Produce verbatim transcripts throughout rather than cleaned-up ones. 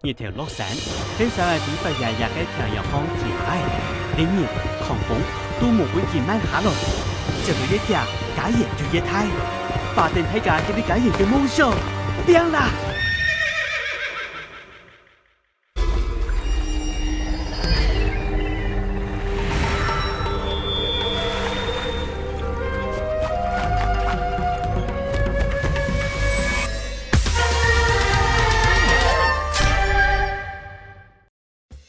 日頭落山，後生仔在發熱熱个太陽項騎馬仔，連日狂風都無分佢慢下來。走到越遽，家園就越大，巴登大家建立家園个夢想，拚啦！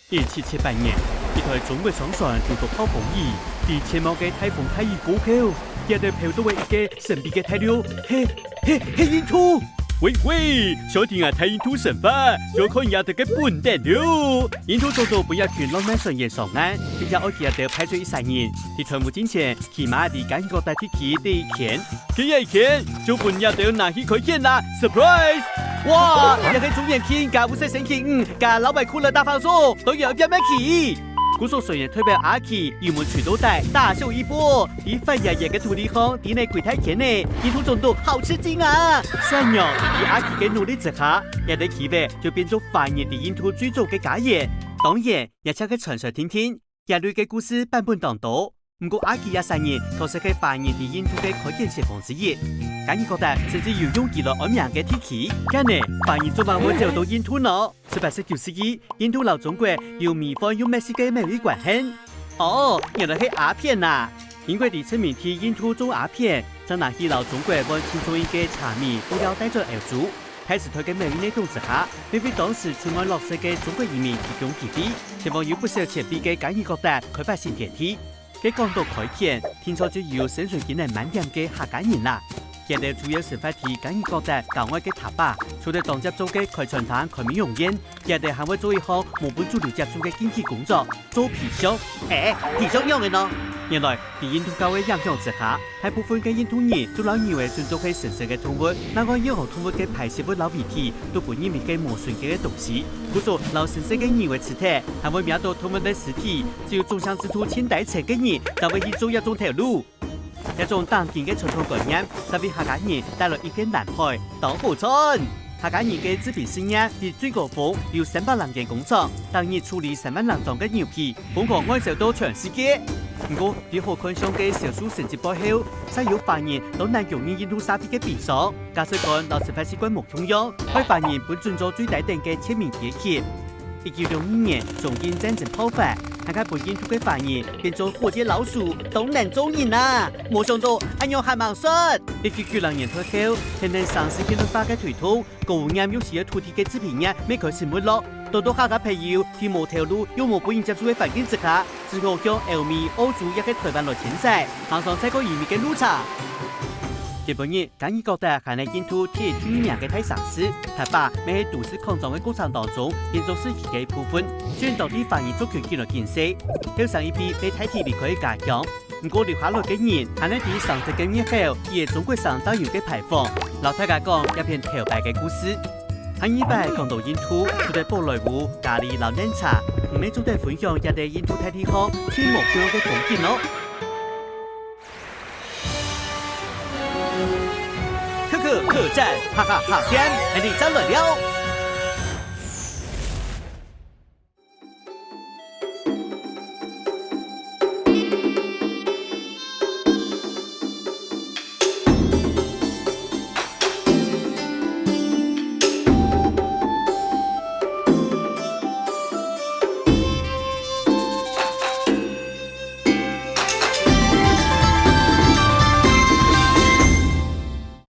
一七七八年，一台中國商船堵著暴風雨，在千萬个大風大雨過後，佢兜飄到了一個神秘个大陸，係，係，係印度！喂喂，想聽𠊎大印度神話，就看佢兜个本等囉！印度總督分一群浪漫船員上岸，並且愛佢兜派出一儕人，在船夫進前， 騎馬在加爾各答地區兜一圈，該一圈就分佢兜拿去開卷啦！Surprise！哇，這係中元慶，該毋使星期五，該老闆苦了大放送，都要變賣旗！故所船員代表阿奇油門催到底，大秀一波，在發熱熱个土地項，在該歸大圈呢，印度總督好吃驚啊！算了，在阿奇个努力之下，這兜區域就變做華人在印度最早个家園。當然，也請該傳說定定，這類个故事版本當多。 毋過阿奇這儕人確實係華人在印度个開卷先鋒之一。加爾各答甚至有用佢來安名个地區。該呢，華人做麼會走到印度呢？十八、十九世紀，印度摎中國有米飯又搣絲个貿易關係。哦，原來係鴉片啊！英國在殖民地印度種鴉片，正拿去摎中國換清重一个茶米布料帶轉歐洲。大時代个貿易內鬥之下，為當時出外落雪个中國移民提供基地，前往有不少錢幣个加爾各答開發新天地。 該講著開卷，定著就有生存技能滿點个客家人啦。佢兜主要生活在加爾各答郊外个Thapa，除了當接觸个開餐廳、開美容院，佢兜還會做一項無分主流接觸个禁忌工作，做皮箱。欸，皮箱仰仔呢？原來，在印度教个影響之下，大部分个印度人就摎牛仔尊重係神聖个動物，另外任何動物个排泄物摎遺體都分認為係無純潔个東西。故所，摎神聖个牛仔刣忒，還會摸著動物个屍體， 只有種姓制度盡底層个人，正會去做這種頭路。這種頂根个傳統觀念，煞為客家人帶來一片藍海，當好賺！客家人个織品事業在最高峰有三百零間工廠，逐日處理三萬零張个牛皮，瘋狂外銷到全世界。毋過，在好看相个銷售成績背後，煞有華人當難融入印度社會个悲傷。價值觀摎生活習慣無共樣，害華人分準做最底層个賤民階級。 一九六二年，中印戰爭爆發，還較分印度个華人變做火箭老鼠，當難做人啊！無想著，恁樣還吂煞！一九九零年代後，天然生食現代化个推動，高污染又需要土地个製品業乜開始沒落，當多客家朋友在無頭路又無分人接受个環境之下，只好向歐美、澳洲抑係臺灣來遷徙，行上再過移民个路程。今晡日， 加爾各答還係印度第一、第二名个大城市，Thapa乜係都市擴張个過程當中變做市區个一部分，雖然當地華人族群緊來緊細，後生一輩被大體離開家鄉。毋過留下來个人，還係在生出个日後，佢个中國城當有个牌坊，摎大家講這片頭擺个故事。下二擺講到印度，除了寶萊塢、咖哩摎奶茶，毋係做得分享這兜印度大地項盡無共樣个風景哦。 可可客棧，哈哈哈店，𠊎等正來尞。